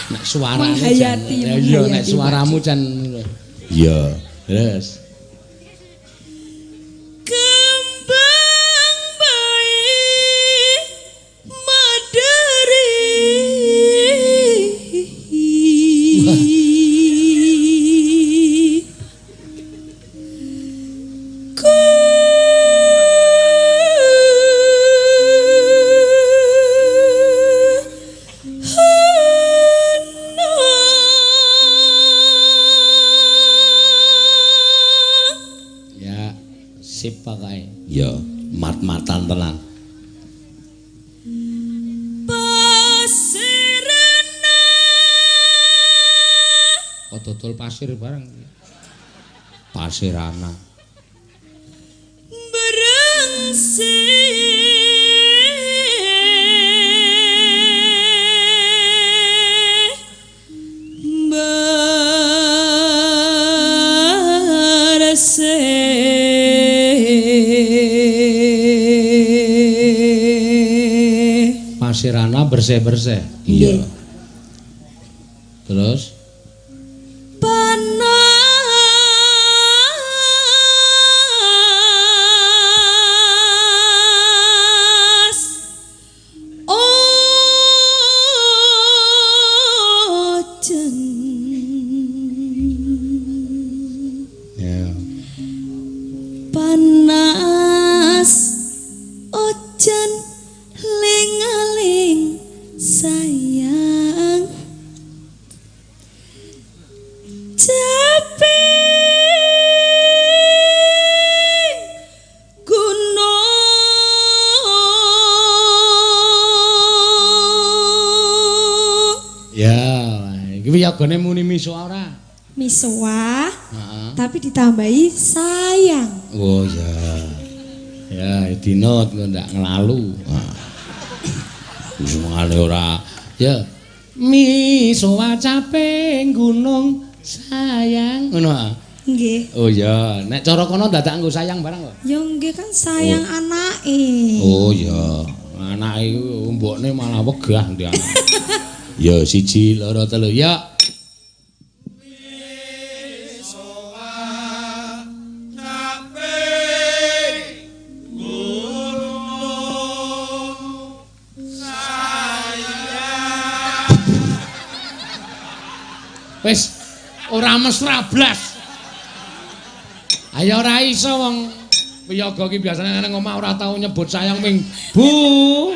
Nek suarane jan. Iya, nek suaramu jan. Iya. Terus. Kembang bayi madari. Sip pokoke. Ya, mat-matan tenan. Pasirana. Kok dodol pasir barang. Pasirana. Berengse. Pasirana bersih-bersih. Iya. Terus panas ojen. Ya. Panas ojen ling-aling sayang caping gunung. Ya, iki wiyogane muni misuwa ora? Misuwa, heeh. Tapi ditambahi sayang. Oh ya. Ya, dinot kok ndak nglalu. Wis ora. Ya. Misuwa caping gunung sayang. Ngono ah. Nggih. Oh iya, nek cara kono dadak nggo sayang barang kok. Ya nggih kan sayang anake. Oh iya, anake iku mbokne malah wegah ndi anak. Ya 1 2 3 ya. Wis ora mesra blas. Ayo ora iso wong wiyaga iki biasane nang omah ora tau nyebut sayang ming Bu.